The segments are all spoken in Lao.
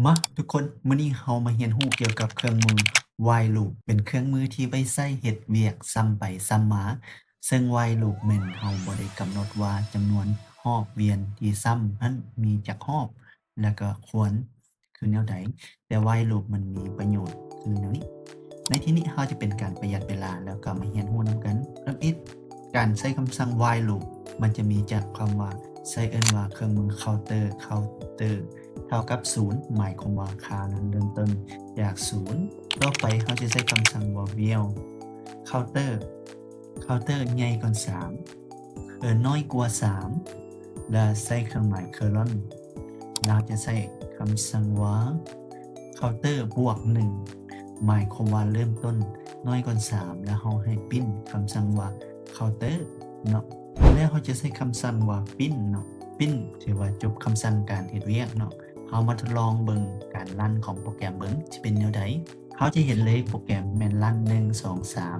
ມາທຸກຄົນ, ມື້ນີ້ເຮົາມາຮຽນຮູ້ກ່ຽວກັບເຄື່ອງມື while loop ເປັນເຄື່ອງມືທີ່ໄວ້ໃຊ້ເຮັດວຽກຊ້ຳໄປຊ້ຳມາ, ເຊິ່ງ while loop ແມ່ນເຮົາບໍ່ໄດ້ກຳນົດວ່າຈຳນວນຮອບວຽນທີ່ຊ້ຳນັ້ນມີຈັກຮອບ ແລະກໍຄວນຄືແນວໃດ, ແຕ່ while loop ມັນມີປະໂຫຍດຄືແນວນີ້. ໃນທີ່ນີ້ເຮົາຈະເປັນການປະຢັດເວລາ ແລ້ວກໍມາຮຽນຮູ້ນຳກັນ. ເລີ່ມອິດ ການໃຊ້ຄຳສັ່ງ while loop ມັນຈະມີຈາກຄຳວ່າ ໃຊ້ເອີ້ນວ່າເຄື່ອງມື counter counter ເທົ່າກັບສູນ ໝາຍຄວາມວ່າຄ່ານັ້ນເລີ່ມຕົ້ນຈາກສູນ. ຕໍ່ໄປເຮົາຈະໃຊ້ຄຳສັ່ງວ່າ while counter counter ໃຫຍ່ກວ່າສາມ ເອີ ນ້ອຍກວ່າສາມ ແລະໃຊ້ເຄື່ອງໝາຍ colon ເຮົາຈະໃຊ້ຄຳສັ່ງວ່າ counter ບວກໜຶ່ງ ໝາຍຄວາມວ່າເລີ່ມຕົ້ນນ້ອຍກວ່າສາມ ແລະເຮົາໃຫ້ print ຄຳສັ່ງວ່າ counter ເນາະ. ແລ້ວເຮົາຈະໃຊ້ຄຳສັ່ງວ່າ print ເນາະ, print ຖືວ່າຈົບຄຳສັ່ງການເຮັດວຽກເນາະ. ເຮົາມາທົດລອງເບິ່ງການຣັນຂອງໂປຣແກຣມເບິ່ງ ຈະເປັນແນວໃດ. ເຮົາຈະເຫັນເລີຍໂປຣແກຣມແມ່ນຣັນ ໜຶ່ງ ສອງ ສາມ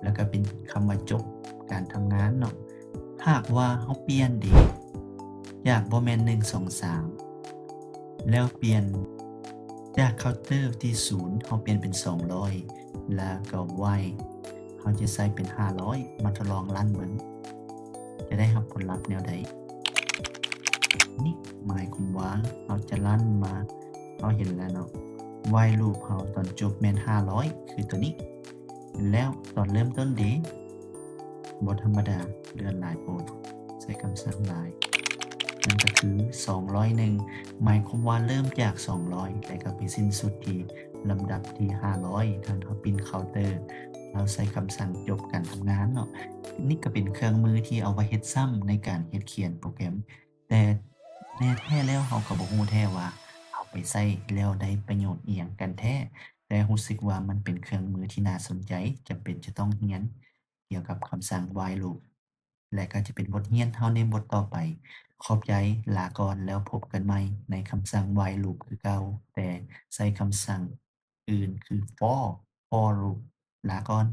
ແລ້ວກໍເປັນຄຳວ່າຈົບການທຳງານເນາະ. ຫາກວ່າເຮົາປ່ຽນເດ ຈາກບໍ່ແມ່ນ ໜຶ່ງ ສອງ ສາມ ແລ້ວປ່ຽນຈາກ counter ທີ່ສູນ ເຮົາປ່ຽນເປັນ ສອງຮ້ອຍ ແລ້ວກໍ while ເຮົາຈະໃສ່ເປັນ ຫ້າຮ້ອຍ ມາທົດລອງຣັນເບິ່ງ ຈະໄດ້ຮັບຜົນລັບແນວໃດ. ນີ້ໝາຍຄວາມວ່າເຮົາຈະຣັນມາ ເຮົາເຫັນແລ້ວເນາະ while loop ເຮົາຕອນຈົບແມ່ນ ຫ້າຮ້ອຍ ຄືຕົວນີ້. ແລ້ວຕອນເລີ່ມຕົ້ນເດ ບໍ່ທຳມະດາ ເລື່ອນຫຼາຍໂພດ ໃຊ້ຄຳສັ່ງຫຼາຍ ນັ້ນກໍຄື ສອງຮ້ອຍໜຶ່ງ ໝາຍຄວາມວ່າເລີ່ມຈາກ ສອງຮ້ອຍ ແລ້ວກໍໄປສິ້ນສຸດທີ່ລຳດັບທີ່ ຫ້າຮ້ອຍ ຖ້າເຮົາປິ່ນ counter ເຮົາໃຊ້ຄຳສັ່ງຈົບການທຳງານເນາະ. ນີ້ກໍເປັນເຄື່ອງມືທີ່ເອົາໄວ້ເຮັດຊ້ຳໃນການເຮັດຂຽນໂປຣແກຣມ ແຕ່ແນ່ແທ້ແລ້ວເຮົາກໍບໍ່ຮູ້ແທ້ວ່າເຮົາໄປໃຊ້ແລ້ວໄດ້ປະໂຫຍດອີ່ຫຍັງກັນແທ້, ແຕ່ຮູ້ສຶກວ່າມັນເປັນເຄື່ອງມືທີ່ໜ້າສົນໃຈ, ຈຳເປັນຈະຕ້ອງຮຽນກ່ຽວກັບຄຳສັ່ງ while loop ແລະກໍຈະເປັນບົດຮຽນເຮົາໃນບົດຕໍ່ໄປ. ຂອບໃຈ, ລາກ່ອນ, ແລ້ວພົບກັນໃໝ່ໃນຄຳສັ່ງ while loop ຄືເກົ່າ, ແຕ່ໃຊ້ຄຳສັ່ງ ອື່ນຄື for for loop. ລາກ່ອນ.